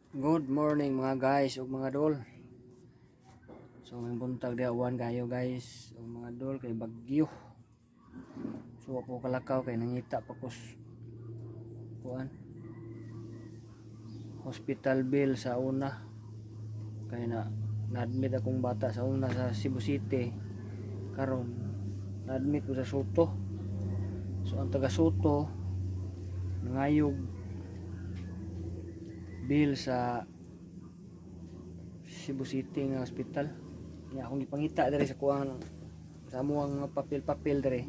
Good morning, mga guys ug mga dol. So may buntag diha, uwan kayo, guys ug mga dol, kay bagyo. So wa ko kalakaw kay nangita pa ko kuan, hospital bill sa una, kay na na-admit akong bata sa una sa Cebu City. Karon na-admit ko sa Sotto. So ang taga Sotto nangayog bill sa Cebu City nga hospital. Nya akong gipangita diri sa kuang sa amuang mga papel-papel diri.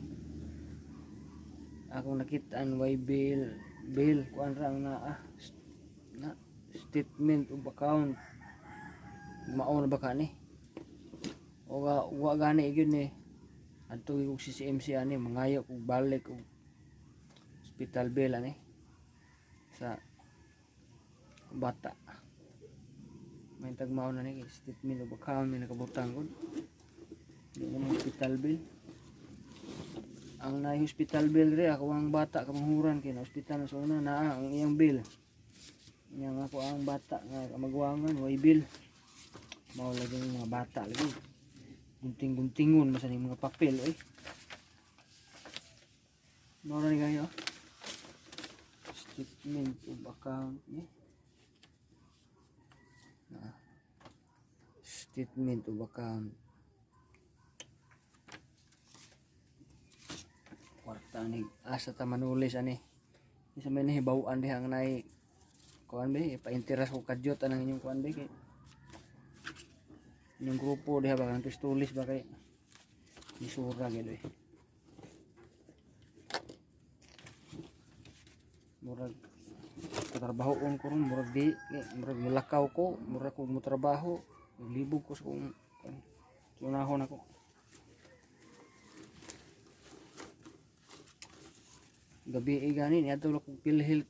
Akong nakitaan way bill bill kuan ra ang naa na statement of account. Mao na ba ka ni? O ga wa gani gyud ni. Adto gyud kog CCMC ani, mangayo kog balik og hospital bill ani sa bata. May tagmao na ni kay statement of account may nakabutang gud. Di na hospital bill. Ang na hospital bill re ako ang bata kamanghuran kay na hospital na sa una, naa ang iyang bill. Nya nga ako ang bata nga kamagwangan way bill. Mao lagi ang mga bata lagi. Gunting-guntingon man sa ning mga papel oy. Mao ra ni kayo. Statement of account ni. Na. Statement of account. Kwarta ni asa ta manulis ani. Isa may nahibaw-an diha nga naay kuan be, pa-interest ko kadyot anang inyong kuan be, kay inyong grupo diha ba kanang tulis ba, kay misura gyud eh. Murag katrabahoon ko ron, murag di eh, murag mulakaw ko, murag ko motrabaho, maglibog ko sa kung unahon ako. Gabi eh gani niadto lang kog PhilHealth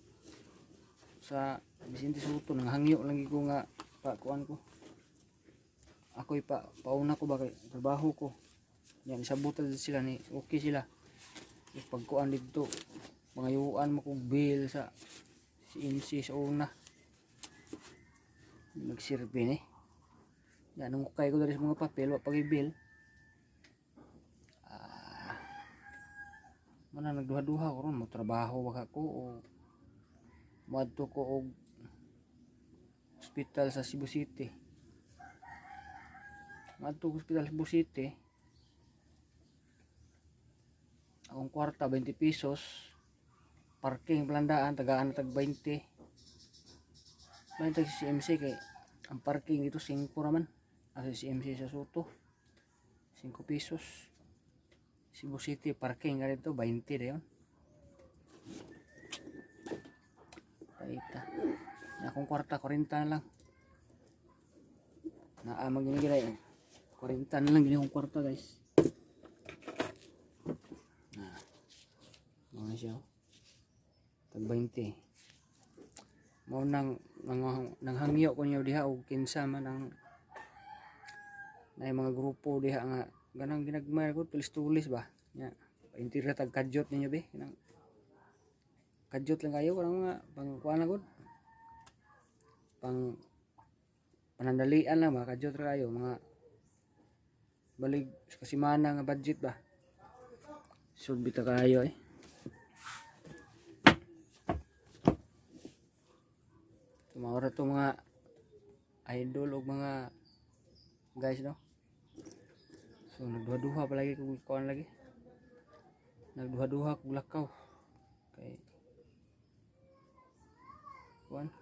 sa Vicente Sotto, nanghangyo lang gyud ko nga pa kuan ko. Ako'y pa pauna ko ba kay trabaho ko. Yan isabutan sila ni okay sila. Ug pagkuan didto, mangayuan mo kog bill sa CMC sa una. Magsilbi ni. Yan nung kay ko diri sa mga papel wa pag bill. Ah. Mana nagduha-duha ko ron, mo trabaho ba ko o moadto ko og hospital sa Cebu City. Moadto ko hospital sa Cebu City. Akong kwarta 20 pesos. Parking palandaan tagaan na tag 20. Bahin tag CMC kay ang parking dito 5 raman. Ah, sa CMC sa Sotto 5 pesos. Cebu City parking nga dito 20 dayon. Paita. Na akong kwarta 40 na lang. Naa man gini gini. 40 na lang gini akong kwarta, guys. Na. Mao na siya, oh. Tag 20. Mao nang nanghangyo ko niyo diha og kinsa man ang naay mga grupo diha nga ganang ginagmay ko tulis-tulis ba. Nya paintir tag kadyot ninyo be, kanang kadyot lang kayo, kanang mga pang kuan na gud, pang panandalian lang ba, kadyot ra kayo, mga balig sa kasimana nga budget ba. Sulbit ta kayo eh. Mao ra to, mga idol ug mga guys, no. So nagduha-duha pa lagi kog kuan lagi. Nagduha-duha kog lakaw kay kuan,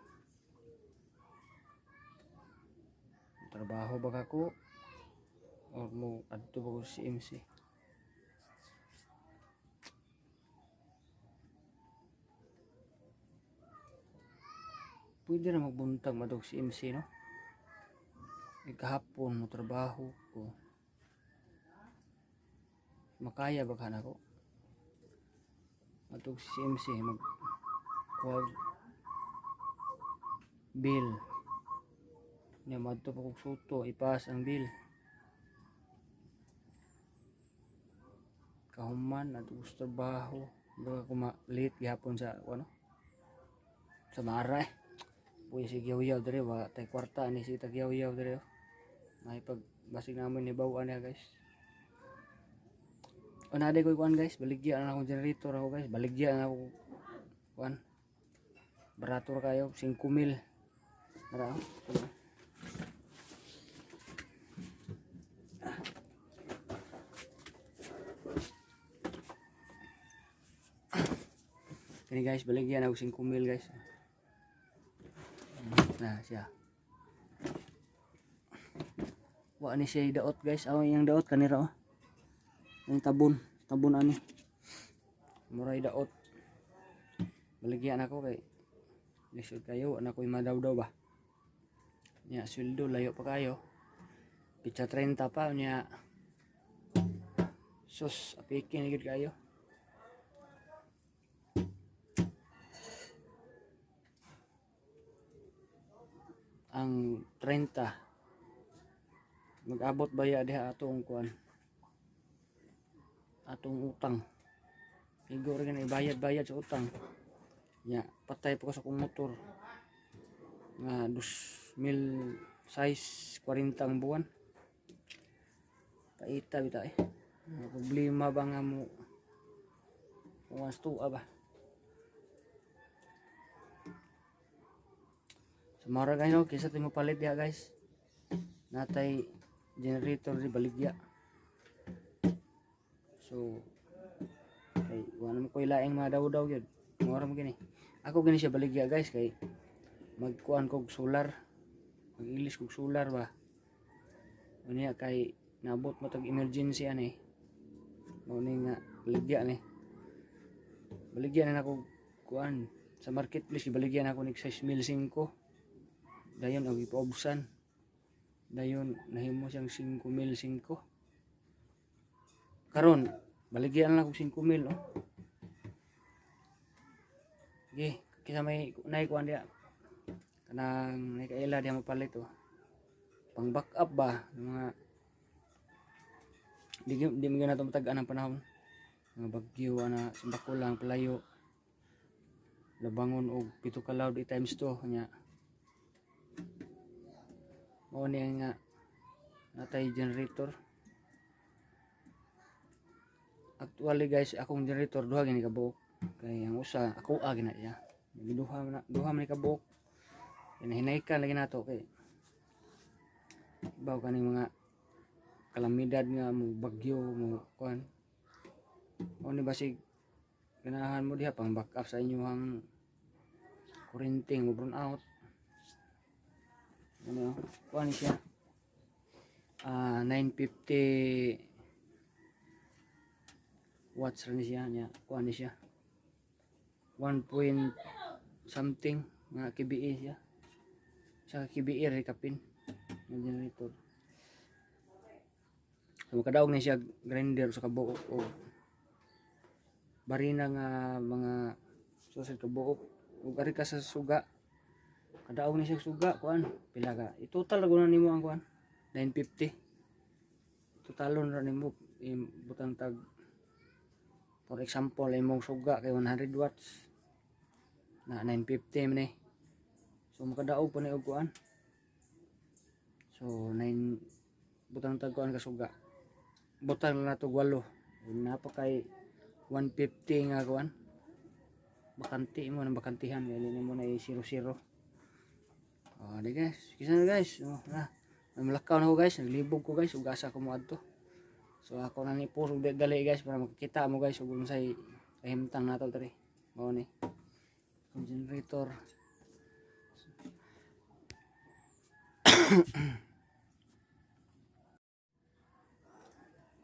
trabaho ba ko or mo adto ba ko sa CMC. Pwede na magbuntag madog si MC, no? Kahapon mo trabaho ko. Makaya ba ka nako? Matug si MC mag kuwag bill. Nya madto pa kog Sotto ipas ang bill. Kahuman adto sa trabaho. Baka ko ma-late gihapon sa ano? Sa Mara eh. Puy si yaw-yaw diri, wa tay kwarta ni si tag yaw-yaw diri oh. May pag basig namon ni bawaan niya, guys. O na ko kuan, guys, baligya na akong generator ako, guys, baligya na ako kuan. Barato ra kayo, 5,000. Tara oh. Tara. Kani, guys, baligya na ako 5,000, guys. Na siya. Wa ni siya daot, guys. Aw iyang daot kanira oh. Ang tabon, tabon ani. Muray daot. Baligyan ako kay lisod kayo, ana ko'y madawdaw ba. Nya sweldo layo pa kayo. Pitsa 30 pa nya. Sus, apikin gyud kayo. Ang 30 mag-abot ba ya diha atong kuan, atong utang? Igo ra gani bayad-bayad sa utang nya. Patay pa ko sa akong motor nga 2,006 40 ang buwan. Paita bita eh. Mga problema ba nga mo kuwan sa tuwa ba. So mara, guys, no, kaysa tayo palit diha, guys, natay generator di baligya. So kay wala mo koy laing mga daw-daw gyud, mura mo gini. Ako gini siya baligya, guys, kay magkuan kog solar, mag-ilis kog solar ba unya, kay naabot mo tag emergency ani. Mao ni nga baligya ni, baligya na nako kuan sa marketplace. Baligya na ako nig 6,005. Dayon ang ipaubsan, dayon nahimo siyang 5,005. Karon baligyan na lang kog 5,000 oh. Sige, kisa may nay kuan diha, kanang nay kaila diha mapalit oh, pang backup ba mga di mo na matag-an ang panahon, mga bagyo ana, simbako lang palayo, labangon og 7 ka loud i times 2 nya. Mao ni nga natay generator. Actually, guys, akong generator duha gini ka buok, kay ang usa ako a gina siya. Duha na, duha man ni ka buok. Hinahinaykan lagi nato kay baw kaning mga kalamidad nga mo bagyo mo kuan. Mao ni basig ganahan mo diha pang backup sa inyong kuryente mo brown out. Ano kuan ni siya, 950 watts ra ni siya nya. Kuan ni siya, 1 point something nga KBA siya. Sa KBA ra kapin nga generator. So makadaog ni siya grinder sa kabuok o barina nga mga susid kabuok ug ari ka sa suga, kadaog ni siya suga. Kuan pila ka i-total ra na nimo ang kuan, 950 totalon ra nimo. Butang tag, for example, imong suga kay 100 watts na, 950 man eh. So makadaog pa ni og kuan. So 9, butang tag kuan ka suga, butang na nato walo, napa kay 150 nga kuan, bakante mo nang bakantihan kay mo na i 00. Oh, di guys, kisa na, guys. Oh, na malakaw na ko, guys, naglibog ko, guys, ug asa ko mo adto. So ako na ni post og dali, guys, para makita mo, guys, ug unsay kahimtang nato diri. Mao ni ang generator.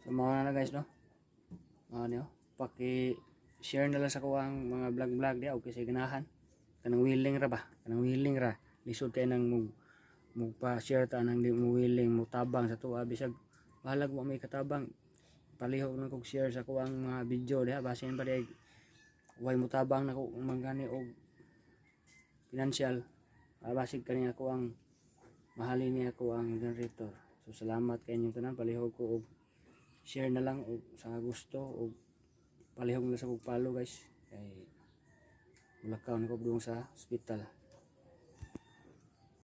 So mao na, guys, no. Mao ni oh. Paki share na lang sa kuwang mga vlog vlog diha og kasi ganahan kanang willing ra ba, kanang willing ra. Lisod kay nang mug pa share ta nang di mo willing mo tabang sa tuwa. Bisag bahalag mo may katabang, palihog lang kog share sa kuwang mga video diha, basin pa di way mo tabang nako manggani og financial. Basig kani ako ang mahalin niya ako ang generator. So salamat kay inyong tanan. Palihog ko og share na lang og sa gusto og palihog na sa kog follow, guys, kay mulakaw na ko sa ospital.